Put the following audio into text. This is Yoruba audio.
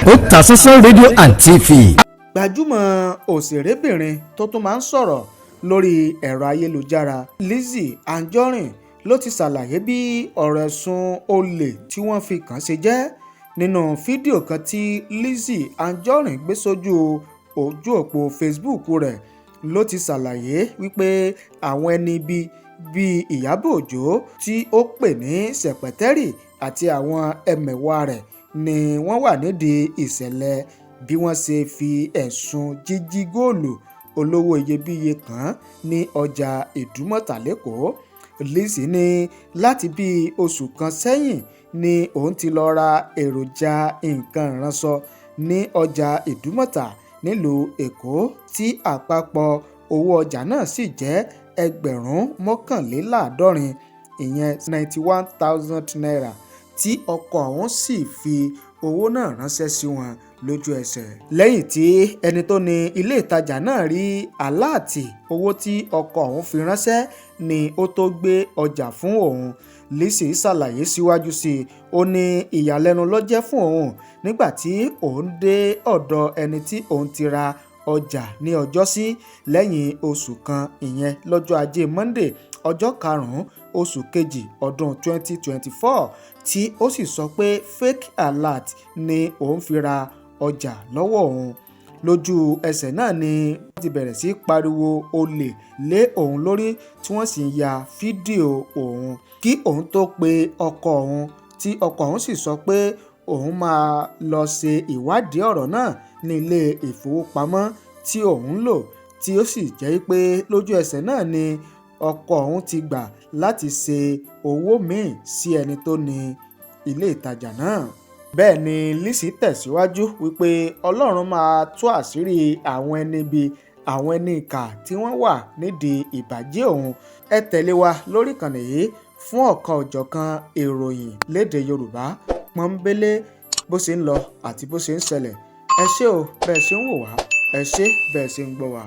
Otasansan rédíò and TV. Gbajúmọ̀ òṣèrébìnrin tó tún máa ń sọ̀rọ̀ lórí ẹ̀rọ ayélujára, Lizzy Anjorin, ló ti ṣàlàyé bí ọ̀rọ̀ ẹ̀sùn olè tí wọ́n fi kàn án ṣe jẹ́. Nínú fídíò kan tí Lizzy Anjorin gbé sójú ojú òpó Facebook rẹ̀ ló ti ṣàlàyé wípé àwọn ẹni ibi bíi Ìyábọ̀ Òjó, tí ó pè ní Ṣẹpẹtẹrì, àti àwọn ẹmẹ̀wà rẹ̀ ni wọ́n wà nídìí ìṣẹ̀lẹ̀ bí wọ́n ṣe fi ẹ̀sùn jíjí góòlù olówó iyebíye kàn án ní ọjà Ìdúmọ̀tà lẹ́kọ̀ọ́. Lizzy ní láti bíi oṣù kan sẹ́yìn ni òun ti lọ́ọ́ ra èròjà nǹkan ìránṣọ ní ọjà Ìdúmọ̀tà nílùú Èkó, tí àpapọ̀ owó ọjà náà sì jẹ́ ẹgbẹ̀rún mọ́kànléláàádọ́rin, ìyẹn ₦91,000, tí ọkọ òun sì fi owó náà ránṣẹ́ sí wọn lójú ẹsẹ̀. Lẹ́yìn tí ẹni tó ní ilé ìtajà náà rí aláàtì owó tí ọkọ òun fi ránṣẹ́ ni ó tóó gbé ọjà fún òun. Lizzy ṣàlàyé síwájú sí i. Ó ní ìyàlẹ́nu ló jẹ́ fún òun nígbà tí òun dé ọ̀dọ̀ ẹni tí òun ti ra ọjà ní ọjọ́sí lẹ́yìn oṣù kan, ìyẹn lọ́jọ́ Ajé Monde, ọjọ́ karùn-ún oṣù kejì ọdún 2024, tí ó sì sọ pé fake alert ni òun fi ra ọjà lọ́wọ́ òun. Lójú ẹsẹ̀ náà ni wọ́n ti bẹ̀rẹ̀ sí í pariwo olè lé òun lórí, tí wọ́n sì ń ya fídíò òun kí òun tóó pe ọkọ òun, tí ọkọ òun sì sọ pé òun máa lọ́ọ́ ṣe ìwádìí ọ̀rọ̀ náà ní ilé ìfowópamọ́ tí òun ń lò, tí ó sì jẹ́ pé lójú ẹsẹ̀ náà ni ọkọ òun ti gbà láti ṣe owó mi-ín sí ẹni tó ní ilé ìtajà náà. Bẹ́ẹ̀ ni Lizzy tẹ̀síwájú wípé Ọlọ́run máa tú àṣírí àwọn ẹni ibi, àwọn ẹni ìkà tí wọ́n wà nídìí ìbàjẹ́ òun. Ẹ tẹ̀lé wa lórí ìkànnì yìí fún ọ̀kan-ò-jọ̀kan ìròyìn lédè Yorùbá pọ́nńbélé, bó ṣe ń lọ àti bó ṣe ń ṣẹlẹ̀. Ẹ ṣé o bẹ́ẹ̀ ṣe ń wò wá, ẹ ṣé bẹ́ẹ̀ ṣe ń gbọ́ wa.